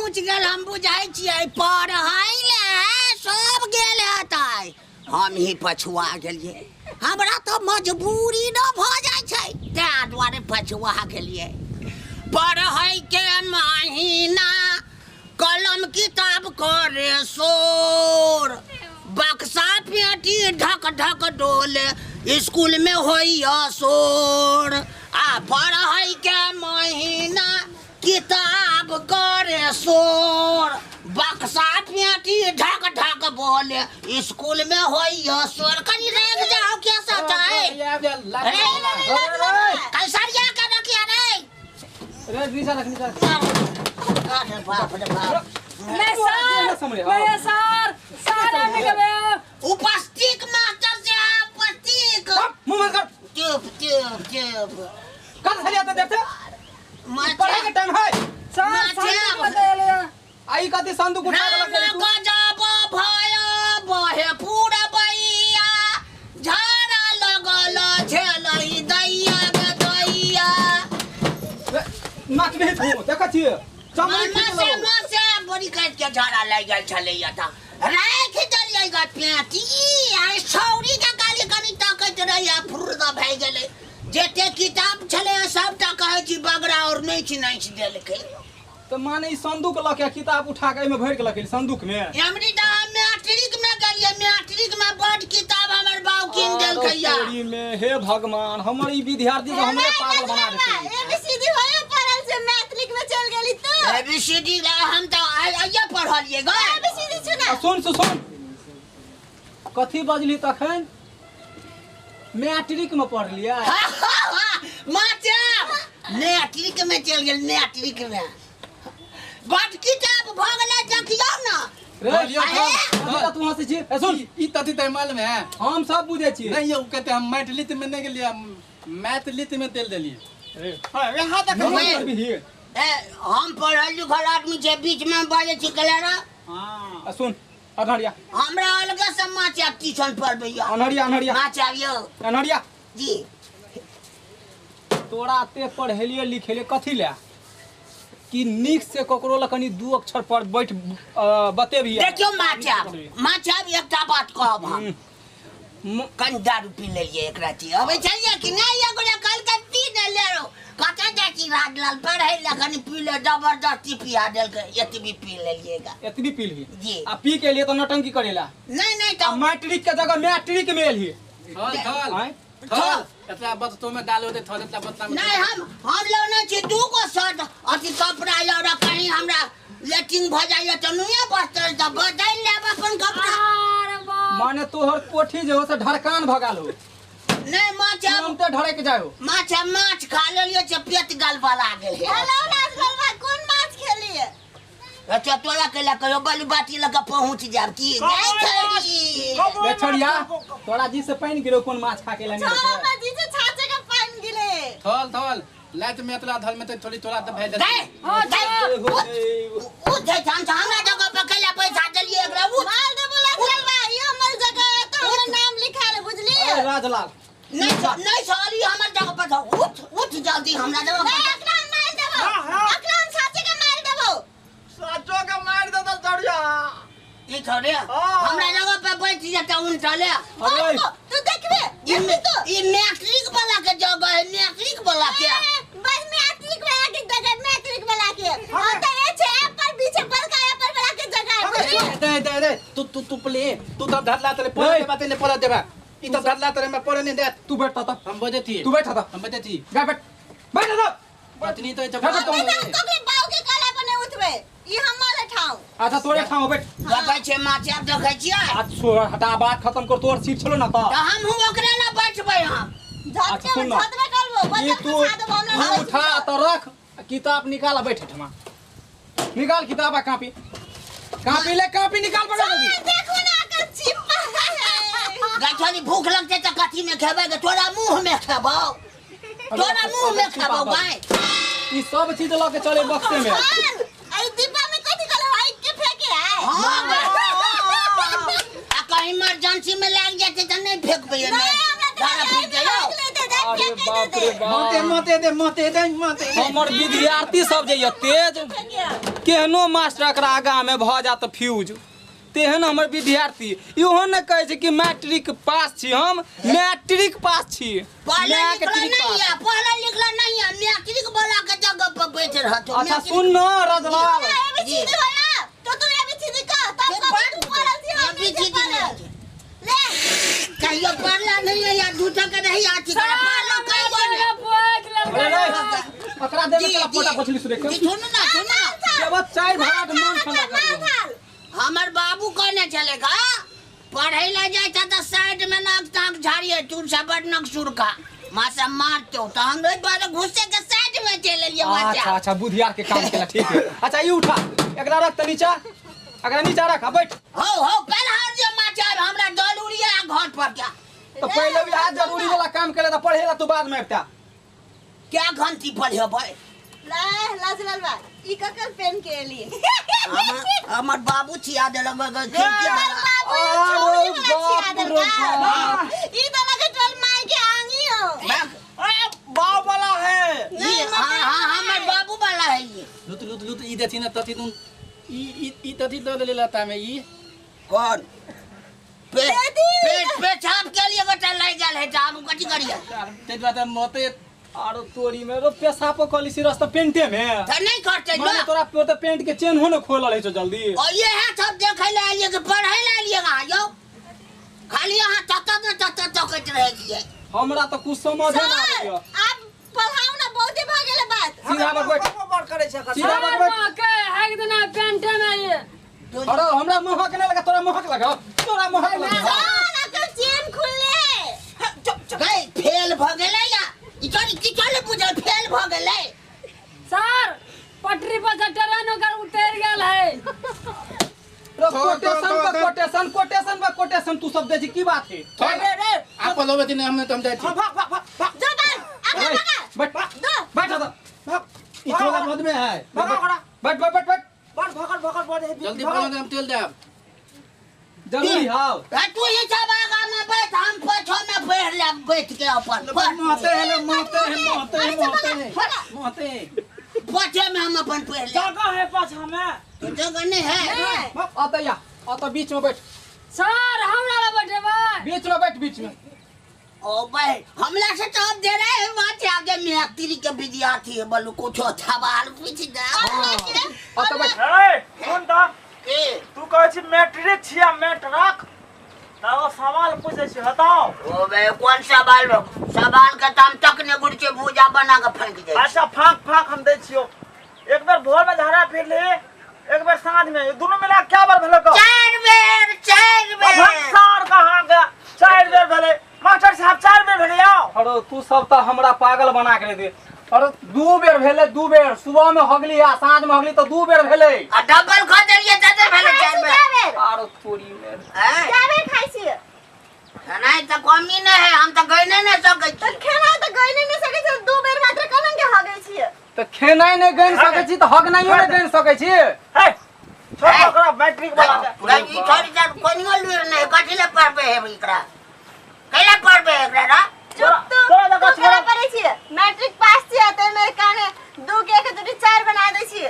पहुँच गेल हम बुझै छियै पढ़ै लए सब गेल हेतै, हम ही पछुआ गेलियै। हमरा तऽ मजबूरी न भऽ जाइ छै, तैं दुआरे पछुआ गेलियै। पढ़ै के महीना कलम किताब करे शोर, बक्सा पेटी ढक ढक डोले, स्कूल में होइया शोर। आ पढ़ै के महीना किताब करे शोर, बक्सा पेटी ढक ढक बोले, स्कूल में होइया शोर। कनी रेंग जाओ के सटाए रे, कैसरिया के रखिया रे। रे नीचा रख, नीचा रख। अरे बाप रे बाप। नहीं सर, नहीं सर, सर आबि गेलै। उपस्थित मास्टर साहब उपस्थित। मुंह बंद कर। चुप चुप चुप। कल छलियै तऽ देखते पढ़े के टाइम है। Sir master. बतेले। आई कथी संदूक उठा के राम लग तू? गजब भय बहे पूरबैया, झाड़ा लगल झेलई दैया गे दैया। नाच नहीं तू, देखै छियै चमड़ी खींच मासे लेलौ। मासे बड़ी काटि के झाड़ा लागि गेल छलैया तऽ राखि देलियै ग पेटी। आइ छौरी के गाली कनी तकैत रहिया, फुर्र दऽ भए गेलै। जते किताब छलै सबटा कहै छी बगरा और नोचि नोचि देलकै। तऽ माने ई संदूक लऽ के किताब उठा के एहिमे भरि के लऽ के संदूक में? हमरी तऽ हम मैट्रिक में गेलियै, मैट्रिक में बड किताब हमर बाऊ कीन देलकै या। तोरी में, हे भगवान, हमर ई विद्यार्थी के हमरे पागल बना देतै। एबीसीडी होए पड़ल छै, मैट्रिक में चल गेली तो। एबीसीडी ला हम तऽ आइये पढ़लियै ग। एबीसीडी छौ ना। आ सुन सुन सुन, कथी बजली तखन? मैट्रिक में पढ़लियै? मास्टर मैट्रिक में चल गेल, मैट्रिक में बड किताब भऽ गेलै, देखियौ ना। रे कहलियौ, अरे! कथी ला तू हंसै छी? ए सुन, ई तथी तै मालूम है? हम सब बुझै छी। नहीं यौ, कहते हम मैथिली में नहीं गेलियै, मैथिली में तेल देलियै। हाँ, यहाँ तक हम नहीं। करबिही। ए, हम पढ़ल लिखल आदमी छै, बीच में बाजै छी कलेरा। हाँ। आ सुन अनहरिया, हमरा अलगे से मास्टर ट्यूशन पढ़बैया। अनहरिया, अनहरिया। मास्टर यौ। अनहरिया। जी। तोरा एते पढ़ेलियै लिखेलियै कथी लए? कि नीक से ककरो लए कनि दू अक्षर पर बैठ बतेबही। देखियौ मास्टर, मास्टर एकटा बात कहब हम। कनि दारू पी लेलियै एक राति, अबै छलियै कि नहि एगो कल के पी ने ले रहो, कतऽ जाइ छी राजलाल पढ़ै लए, कनि पी ले, जबरदस्ती पिया देलकै, एतबी पी लेलियै गा। एतबी पी ली? जी। आ पी के एलियै तऽ नौटंकी करेला? नहीं नहीं। आ तऽ मैट्रिक के जगह मैट्रिक में एलही? थल थल। आँय? थल एतला बत्तो में डालो दे, थल एतला बत्ता में। नहीं, हम लेने छी दू गो शर्ट अथी कपड़ा लऽ, कहीं हमरा लेट्रिन भऽ जाइए तऽ नुए बचतै तऽ बदलि लेब अपन कपड़ा। अरे बाप। माने तोहर कोठी जे हो से ढरकान भऽ गेल हो? नहीं माछ तुरन्ते ढरक जाय हो। माछ माछ खा लेलियै से पेट गलबला गेल है। हेलो राजगोलवा, कोन माछ खेलिए? अच्छा तोरा कैला कहियो बलि बाटी लऽ कऽ पहुँच जायब की नहि खैरी। रे छोड़िया, तोरा जी से पानि गिरो, कोन माछ खा के लेने? छोड़ा ना जी से छाचे के पानी गिरे। थल थल लाइट में एतला धल में तो थोड़ी तोरा तो भेज दे दे। दे, उठ उठ, हम हमरा जगह पर कैला पैसा देलियै एकरा? उठ। मार दे बोला चलवा, ई हमर जगह है तो हमर नाम लिखा ले, बुझलिए? राजलाल। नहीं नहीं सॉरी, हमर जगह पर जाओ। उठ उठ जल्दी हमरा जगह नहीं पर। अकरा हम मार देबो। हाँ, हाँ। अकरा हम छाचे के मार देबो। साचो के मार दे तो चढ़िया। ई छोड़े। हाँ। हमरा जगह पे बैठ जेता उनटले। अरे। तू देखबे। ई देखबे तो। ई मैट्रिक वाला के जगह है, मैट्रिक वाला के। बस मैट्रिक वाला के जगह, मैट्रिक वाला के। और तो ये छे एप्पल पीछे बड़का एप्पल वाला के जगह है, बुझलिए? दे दे दे, तू तू तू प्ले तू तब धरला तरे पढ़ देबा, ते पढ़ देबा, ई तब धरला तरे मैं पढ़ नहीं देत। तू बैठ ता। हम बजे थी। तू बैठ ता। हम बजे थी। जा बैठ, बैठ ता। पत्नी तो बैठ ता। नहीं तो हम ककरे बाऊ के काला बने उठबे, ई हमर ठाव। अच्छा तोरे ठाव, बैठ। देखै छियै मास्टर, देखै छियै। आ छोड़, हटा, बात खत्म कर, तोर सीट छलो ना तऽ तऽ। हमहूँ ओकरे लए बैठबै हम। झटके अच्छा, सुन ना। झटबे करबो ई बच्चा तू फंसा देबो हमरा। तू नहीं उठा तऽ रख किताब, निकाल आ बैठ ठमा। निकाल किताब आ कॉपी, कॉपी ले, कॉपी निकाल बगा दी। देखो ना अकर चिपा है। गछली भूख लगतै तऽ कथी में खेबै गे? तोरा मुँह में खेबौ, तोरा मुँह में खेबौ गाय। ई सब चीज लऽ के चले बक्से में। अरे डिब्बा में कथी कहले भाई के फेंके है? हाँ गे। आ कहीं इमरजेंसी में लागि जेतै तऽ नहि फेकबै एहिमे। नहीं हमरा तो धारा नहीं फूटि जाइयौ। लेते देख अरे फेंके बाप दे रे दे। मते बाप, मते दे, मते दे, मते दे। हमर विद्यार्थी सब जे ये तेज फेंके। केहनो मास्टर एकरा आगाँमे भऽ जायत फ्यूज। तेहन हमर विद्यार्थी इहो ने कहै छै कि मैट्रिक पास छी, हम मैट्रिक पास छी। पढ़ल लिखल मैट्रिक नहीं पास। है, पढ़ल लिखल नहीं है, मैट्रिक वाला के जगह पर बैठ रहतो। अच्छा सुन न रजलाल, एबीसीडी होला तो तू एबीसीडी कह तब कब तू पढ़ल छी, हम नहीं छी पढ़ल। ले कहियो पढ़ला नहीं है या झूठा के नहीं आती पढ़लो कहियो नहीं। अरे रे, एकरा देवे के पोटा पछली सुरे के जी, सुन ना, सुन ना, जब चाय भात मन ठंडा कर दियो। हमर बाबू कहने चलेगा पढ़े ला जाए था तो साइड में नाक ताक झाड़िए तू सब नक सुरका माँ सब मारते हो तो हम रोज बारे घुसे के साइड में चले लिए अच्छा बच्चा। अच्छा बुधियार के काम केला, ठीक है। अच्छा ई उठा, एकरा रख त नीचा, एकरा नीचा रख आ बैठ। हो हो पहले हार जे माँ चाहे हमरा जरूरी है घर पर क्या तो पहले भी आज जरूरी वाला काम केला त पढ़ेला तू बाद में एकटा क्या घंटी पढ़े भाई। ले लाजलाल बा ई ककर पेन के लिए हमर हमर बाबू छिया देलक खिड़की वाला। बाबू अरे छोरी वाला छिया बाप रे देलका। बाप। ई तो लगे तोर माई के आंगी हो। अरे बाप वाला है ये हाँ हाँ हमर बाबू वाला है ये। लुत लुत लुत ई देथी ना तथी तुम ई ई ई तथी दऽ देले लता में ई कौन पे पेट पेशाब के लिए गोटा लागि गेल है तऽ हम कथी करिए ताहि दुआरे मते आरो तोरी में रो पेशाबो कली सिरस त पेंटे में तऽ नहीं करते माने ना। तोरा पे त पेंट के चेन हो न खोलल है छौ जल्दी। और ये है सब देखै लए एलियै कि पढ़ै लए एलियै अहाँ यौ, खाली अहाँ तत ने तत तकैत रहै छियै। हमरा त कुछ समझे ना सर आबैया। आप पढ़ाओ ना, बहुते भऽ गेल बात। सीधा पर बैठ, बड़ करै छै एकर। सीधा पर बैठ। के हैक देना पेंटे में ये। अरे हमरा मुहक नहीं लगा, तोरा मुहक लगा, तोरा मुहक लगा। सर अकर चेन खुलले। गई फेल भऽ गेलै या ई चल की चल बुझल फेल भऽ गेलै। सर पटरी पर से ट्रेन ओकर उतर गेल है। रो कोटेशन पर कोटेशन, कोटेशन पर कोटेशन तू सब दे छी की बात है? रे रे आप पलोबे दिन हम तो हम जाइ छी। भाग भाग भाग भाग जो बात आगे भगा। बैठ बैठ तो भाग ई थोड़ा बाद में है। भगा ओकरा। बैठ बैठ बैठ बैठ बड़ भगड़ भगड़ बड़ है। जल्दी बोलो हम तेल देब। जरूरी हाव तू ही सब आगा में बैठ, हम पाछो में बैठ ले बैठ के अपन माते है माते है माते है माते है माते है पाछे में हम अपन बैठ ले। जगह है पाछा में तो जगह नहीं है। आता या आता बीच में बैठ। सर हमरा ला बैठेबै। बीच में बैठ, बीच में। ओ भाई हमला से तो अब दे रहे हैं बात है, आप जब मैत्री के विद्यार्थी है बोलू कुछ सवाल पूछ दे। आता बैठ। ए सुन त के तू कहै छी मैट्रिक छिया मैट्रिक त सवाल पूछै छी बताओ। ओ बे कौन सवाल सवाल के ताम तक ने गुड़ के भूजा बना के फेंक दे। अच्छा फाक फाक हम दै छियो। एक बेर भोर में झाड़ा फिर ले, एक बेर साँझ में, दोनों मिला क्या बार भेलो को? चार बेर, चार बेर। सर कहाँ गया? चार बेर भेले मास्टर साहब, चार बेर भेले आओ। अरे तू सब त हमरा पागल बना के दे। अरे दू बेर भेले, दू बेर सुबह में हगली आ साँझ में हगली तो दू बेर भेले। आ डबल खा देलिए तते भेले चार बेर। क्या बेर? आरो तोरी में हैं? क्या बेर खाइ छी? खेनाइ त कमी नहीं है, हम त गइने नहीं सकै त छी। खेनाइ त गइने नहीं सकै छी, दू बेर मात्र कलम के हगै छी। त खेनाइ नहीं गइन सकै छी त हगनाइयो नहीं गइन सकै छी। हे छोड़ ओकरा मैट्रिक वाला के। गई ई छोड़ जा, कोनियो लुइर नहीं, कथी ले पढ़बे है एकरा? कैला पढ़बे एकरा रा? चुप तू, तोरा जगह तू छोड़ा। केना पढ़ै छी? मैट्रिक पास छी ते मेरे काने 2 के 1 2 4 बना दै छी।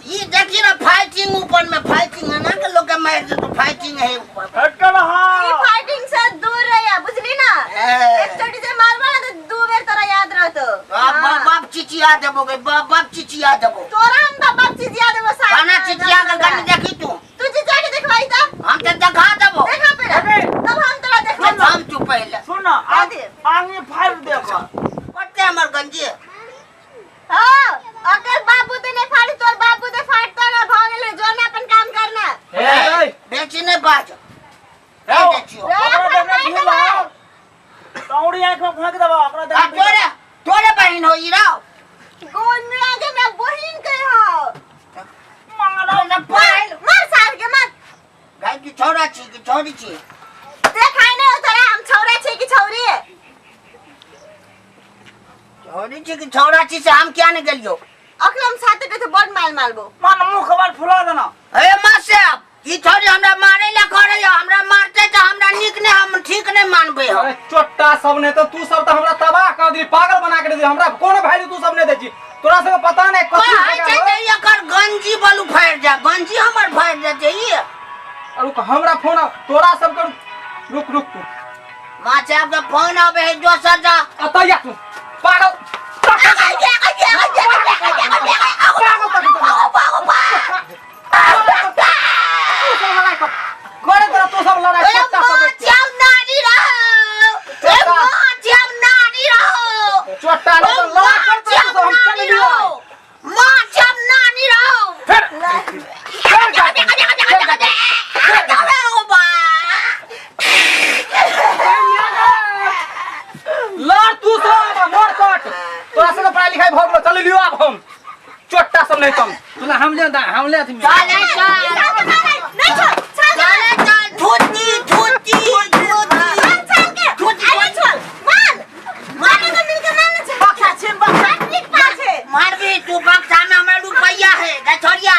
ई देखी ना फाइटिंग ऊपर में फाइटिंग है ना के लोग के मार दे तो फाइटिंग है ऊपर। हट कर हां। ई फाइटिंग से दूर रहिया बुझली ना? ए। एक चोटी जे मारबा ना तो दू बेर तोरा याद रहतो। बाप बाप बाप चिचिया देबो गे, बाप बाप चिचिया देबो। तोरा हम बाप बाप चिचिया देबो साथ। खाना चिचिया के गन देखी तू। तू चिचिया के देखबाई त? हम त देखा देबो। देखा पहले। तब हम तोरा देखबो। हम तू पहले। सुन ना, आगे फाड़ दे ओकरा। कते हमर गंजी? हां, अगर बाबू दे नहीं फाड़ी तोर बाबू दे फाड़ता ना भ गेलै, जो ना अपन काम करना। ए बेची नहीं बाज। ए देखियो। ओकरा देने भूल रहा। तौड़ी आंख में फेंक देबो ओकरा आ देने तोरे तोरे बहिन होई राव। गोल मिला के मैं बहिन के हां। मारा ना पढ़ मार सार के मार। गाय की छौड़ा छी की छौड़ी छी? देखाइ नहीं हो तोरा हम छौड़ा छी कि छौरी? छौड़ी छी कि छौड़ा छी से हम क्या नहीं गेलियो? अखन हम साथे के बड़ माल मारबो। मान मुंह खबर फुला देना। ए मां साहब, ई छौड़ी हमरा मारे ला करे हमरा मारते त हमरा नीक नहीं, हम ठीक नहीं मानबे हम। अरे चोट्टा सब ने तो तू सब त हमरा तबाह कर दी, पागल बना के दे दी, हमरा कोनो वैल्यू तू सब नहीं दे छी। तोरा सब पता नहीं कथी कहै छै जे एकर गंजी बला रुक हमरा फोन आ तोरा सब के रुक रुक तू मास्टर के फोन आवे है दोसर जा अतः या तू पागल तू सब लड़ाई कर करे तोरा तू सब लड़ाई चोट्टा सब चोट्टा नहीं तो लड़ाई कर तोरा तू सब हम चल लियो फिर फिर जा लड़ तू सब आ मोर कट तोरा सब पढ़ाई लिखाई भऽ गेलो चल लियो आब हम चोट्टा सब नहीं तुम तोला हमले दा हमले अथी में नहीं छोड़ छाल के अरे छोड़ मार मार के मिल के मार छै बक्सा छै बक्सा मैट्रिक पास है मारबी तू बक्सा में हमरा रुपया है गछोरिया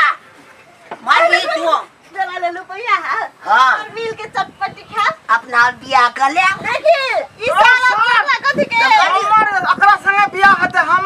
मारबी तू देला ले रुपया है हाँ। और मिल के चटपटी खा अपना बियाह कर ले देखी ई साला कथी के हमर अकरा संगे बियाह हेतै हम